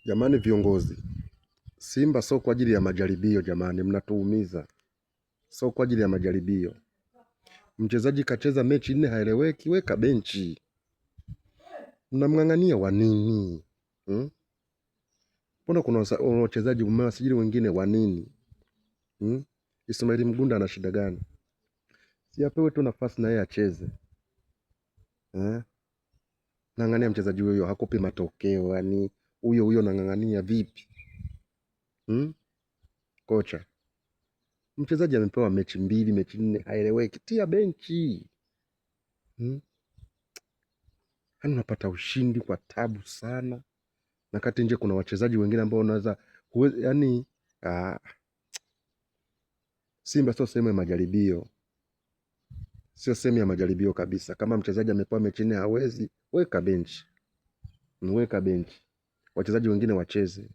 Jamani viongozi, Simba sio kwa ajili ya majaribio jamani, mnatuumiza. Sio kwa ajili ya majaribio. Mchezaji kacheza mechi nne haeleweki, weka benchi. Mnamng'ang'ania wa nini? Hmm? Mbona kuna wachezaji mmewasajili wengine wa nini? Hmm? Ismail Mgunda ana shida gani? Si apewe tu nafasi na yeye acheze. Eh? Nang'ania mchezaji huyo hakupi matokeo, yani huyo huyo nang'ang'ania vipi? Hmm? Kocha mchezaji amepewa mechi mbili, mechi nne, haeleweki, tia benchi. Hmm? Yaani unapata ushindi kwa tabu sana, na kati nje kuna wachezaji wengine ambao unaweza yani, Simba sio sehemu ya majaribio, sio sehemu ya majaribio kabisa. Kama mchezaji amepewa mechi nne hawezi, weka benchi, weka benchi, wachezaji wengine wacheze.